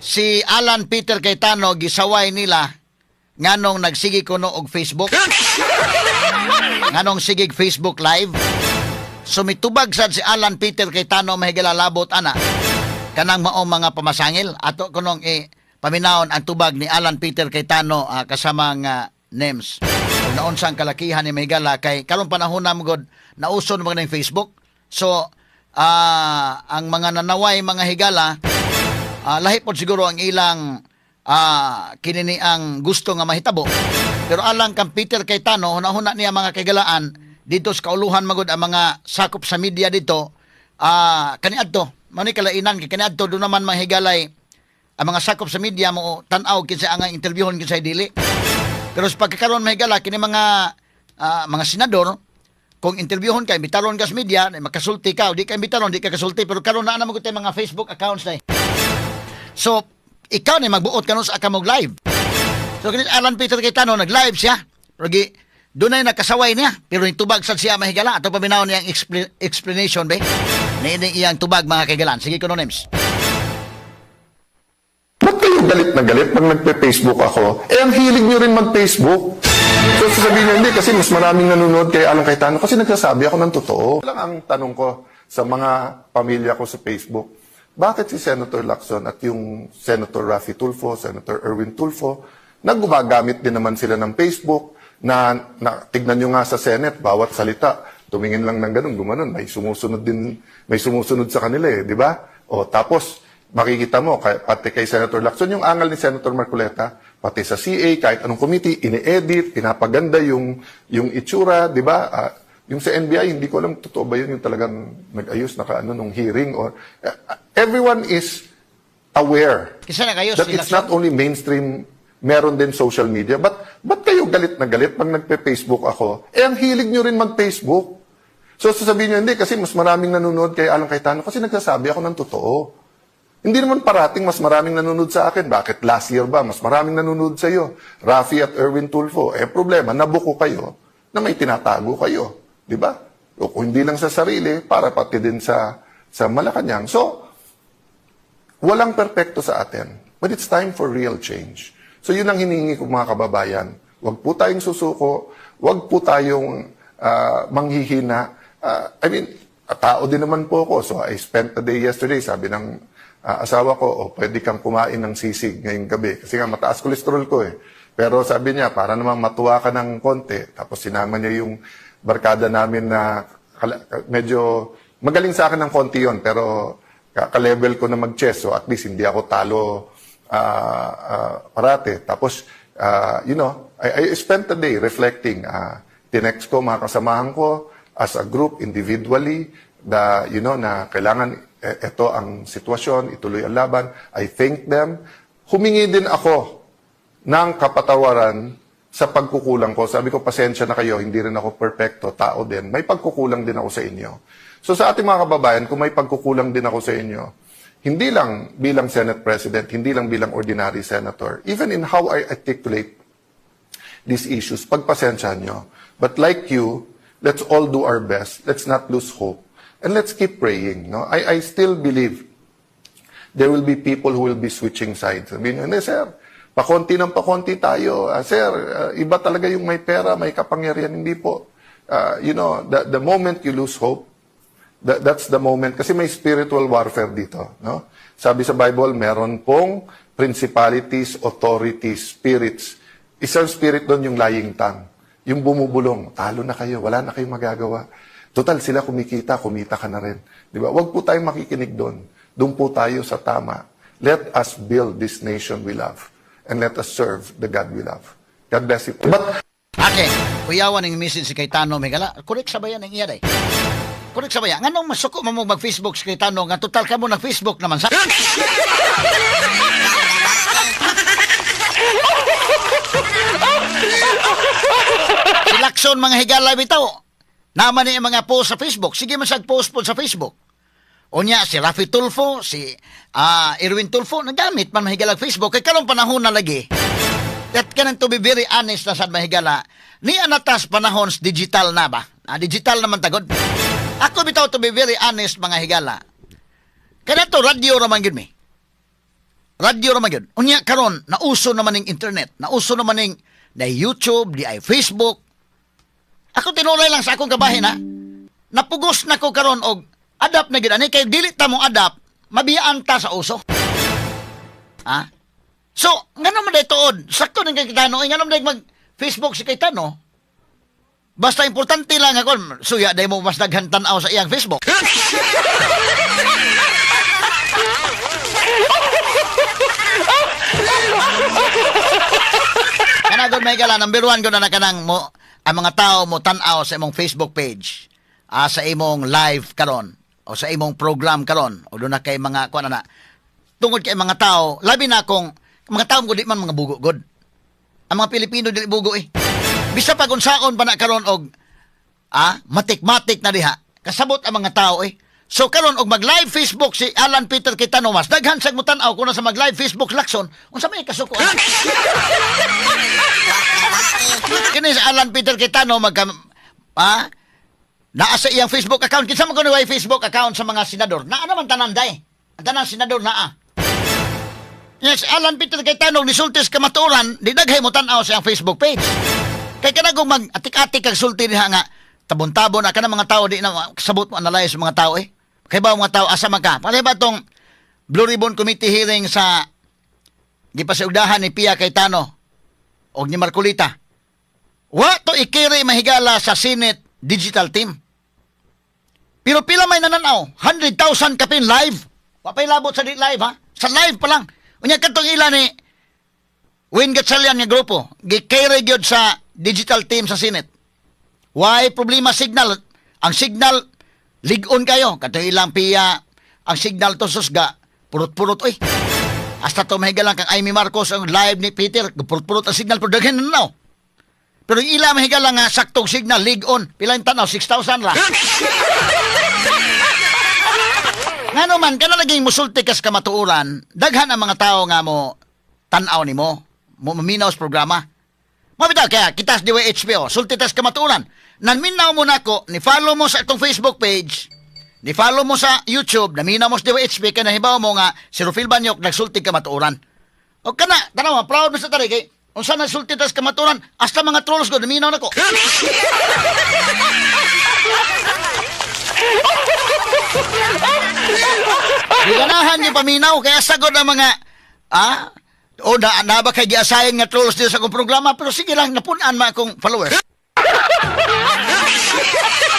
Si Alan Peter Cayetano gisaway nila nganong nagsige kuno og Facebook. Nganong sigig Facebook Live. So mitubag sad si Alan Peter Cayetano, mahigala, labot ana kanang mao mga pamasangil. Ato kunong paminawon ang tubag ni Alan Peter Cayetano kasamang names. Kung naunsang kalakihan ni mahigala kay karon panahon na gud nauso na mga ng Facebook. So ang mga nanaway, mga higala, lahi pod siguro ang ilang kinini ang gusto nga mahitabo. Pero alang kang Peter Cayetano, hunahuna niya, mga kaigalaan, dito sa kauluhan magud ang mga sakop sa media dito kaniadto mao ni kalainan kay kaniadto do naman, mga higalay, ang mga sakop sa media mo tan-aw kinsa ang interviewon, kinsa dili. Pero sa pagkakaroon, mga higala, kini mga senador, kung interviewon ka, imbitaron ka sa media, eh, makasulti ka, o di ka imbitaron, di ka kasulti. Pero karon naa na mga mga Facebook accounts na eh. So, ikaw ni magbuot kanon sa aka live. So, kini Alan Peter Cayetano, nag-live siya. Pero dunay nakasaway niya. Pero nitubag sad siya, mahigala. Ato paminaw niyang explanation, be. Niini iyang tubag, mga kaigalan. Sige, kuno names. Ba't kayo galit na galit pag nagpe-Facebook ako? Eh, ang hilig nyo rin mag-Facebook. So, sasabihin nyo, hindi, kasi mas maraming nanonood kay Alan Cayetano kasi nagsasabi ako ng totoo. Lang ang tanong ko sa mga pamilya ko sa Facebook, bakit si Senator Lacson at yung Senator Raffy Tulfo, Senator Erwin Tulfo, na gumagamit din naman sila ng Facebook, na tignan nyo nga sa Senate, bawat salita, tumingin lang ng ganun, gumanon, may sumusunod din, may sumusunod sa kanila eh, di ba? O tapos, makikita mo, pati kay Senator Lacson, yung angal ni Senator Marcoleta, pati sa CA, kahit anong committee, ini-edit, pinapaganda yung itsura, di ba? Yung sa NBI, hindi ko alam, totoo ba yun, yung talagang nag-ayos, naka-ano, nung hearing, or, everyone is aware Kisa na kayo, that si it's not only mainstream, meron din social media. But, ba't kayo galit na galit pag nagpe-Facebook ako? Eh, ang hilig nyo rin mag-Facebook. So, sasabihin nyo, hindi, kasi mas maraming nanonood kay Alan Cayetano kasi nagsasabi ako ng totoo. Hindi naman parating mas maraming nanonood sa akin. Bakit last year ba? Mas maraming nanonood sa iyo. Raffy at Erwin Tulfo. Eh, problema, nabuko kayo na may tinatago kayo. Di ba? O kung hindi lang sa sarili, para pati din sa Malacanang. So, walang perpekto sa atin. But it's time for real change. So yun ang hinihingi ko, mga kababayan. Huwag po tayong susuko, huwag po tayong manghihina. I mean, tao din naman po ako. So I spent the day yesterday, sabi ng asawa ko, "Oh, pwede kang kumain ng sisig ngayong gabi." Kasi nga mataas cholesterol ko eh. Pero sabi niya, para naman matuwa ka ng konti. Tapos sinama niya yung barkada namin na medyo magaling sa akin ng konti yon, pero ka-level ko na mag-chess. So at least hindi ako talo parate. Tapos, I spent the day reflecting. Tinext ko mga kasamahan ko as a group, individually, the, na kailangan ito ang sitwasyon, ituloy ang laban. I thank them. Humingi din ako ng kapatawaran sa pagkukulang ko. Sabi ko, "Pasensya na kayo, hindi rin ako perpekto, tao din. May pagkukulang din ako sa inyo." So sa ating mga kababayan, kung may pagkukulang din ako sa inyo, hindi lang bilang Senate President, hindi lang bilang ordinary senator, even in how I articulate these issues, pagpasensyahan nyo. But like you, let's all do our best. Let's not lose hope. And let's keep praying. No? I still believe there will be people who will be switching sides. Sabihin nyo, "Hindi, sir, pakonti ng pakonti tayo. Sir, iba talaga yung may pera, may kapangyarihan." Hindi po. The moment you lose hope, that's the moment. Kasi may spiritual warfare dito. No? Sabi sa Bible, meron pong principalities, authorities, spirits. Isang spirit doon yung lying tongue. Yung bumubulong, "Talo na kayo, wala na kayong magagawa. Total, sila kumikita, kumita ka na rin." Di ba? Huwag po tayong makikinig doon. Doon po tayo sa tama. Let us build this nation we love. And let us serve the God we love. God bless you. But Okay, kuyawan ang message si Cayetano, Megala. Correct sa bayan ang iya day. Correct sa bayan. Nganong masuko mo mag-Facebook si Cayetano nga total ka mo nag-Facebook naman sa. Si Lacson, mga higala, bitaw. Naman ni mga post sa Facebook. Sige man sag post po sa Facebook. Unya si Raffy Tulfo, si Erwin Tulfo nagamit man, mahigala, Facebook kay karong panahon na lagi. That kanang to be very honest na sad, mahigala, ni anatas panahon sa digital na ba? Digital naman tagod. Ako bitaw, to be very honest, mga higala. Kana to radyo raman gyud mi. Radyo ra man gyud. Unya karon nauso naman ning internet, nauso naman ning na YouTube, di ay Facebook. Ako tinulay lang sa akong kabahin ha. Napugos na ko karon og adapt na gyud ani kay dili ta mo adapt, mabiyaan ta sa uso. Ha? So, ngano man day tuod, sakto ning kay Cayetano, eh, ngano man day mag Facebook si Cayetano? Basta importante lang ako, suya day mo mas daghan tan-aw sa iyang Facebook. Kana gud may gala, number one gud na kanang mo ang mga tao mo tan-aw sa imong Facebook page, sa imong live karon o sa imong program karon o doon na kay mga kuan na tungod kay mga tao, labi na kung mga tao gud di man mga bugo gud. Ang mga Pilipino dili bugo eh. Bisa pag unsaon pa na karon og matik-matik na diha. Kasabot ang mga tao eh. So karon og mag-live Facebook si Alan Peter Cayetano, mas daghan sa mutan-aw kuna sa mag-live Facebook Lacson, unsa may kasuko? Kini si Alan Peter Cayetano magka naa sa iyang Facebook account. Kinsa man kuno way Facebook account sa mga senador? Naa naman tanan day. Ang tanan senador naa. Yes, Alan Peter Cayetano nisulti sa kamatuoran, di daghay mo tan-aw sa iyang Facebook page. Kay kanang mag atik-atik kag sulti diha nga tabon-tabon na kanang mga tao di na sabot mo analyze mga tao eh. Kay ba mga tao asa man ka? Pare ba tong Blue Ribbon Committee hearing sa gipasiugdahan ni Pia Cayetano og ni Marcolita? Wa to ikiri mahigala sa Senate digital team. Pero pila may nananaw? 100,000 kapin live. Wa pa'y labot sa di live ha. Sa live pa lang. Unya katong ila ni Win Gatchalian nga grupo, gikiri gyud sa digital team sa Senate. Why problema signal? Ang signal lig-on kayo katong ilang Pia, ang signal to susga purot-purot oy. Hasta to mahigalang kang Amy Marcos ang live ni Peter, purot-purot ang signal pero daghan na. Pero yung ila mahigala nga saktong signal lig-on, pila yung tanaw 6,000 ra. Ngano man kana laging musulti kas kamatuoran, daghan ang mga tao nga mo tan-aw nimo, mo maminaw sa programa. Mabitaw kaya kita sa DYHPO, sulti tas kamatuoran. Nanminaw mo nako, ni follow mo sa itong Facebook page, ni follow mo sa YouTube, naminaw mo sa DYHP kay nahibaw mo nga si Rufil Banyok nagsulti kamatuoran. O kana, tanaw, proud mo sa tari kay unsa nagsulti tas kamatuoran, hasta mga trolls ko naminaw nako. Giganahan yung paminaw kaya sagod ang mga o na ba kay giasayin nga trolls dito sa akong programa, pero sige lang napun-an ma akong followers.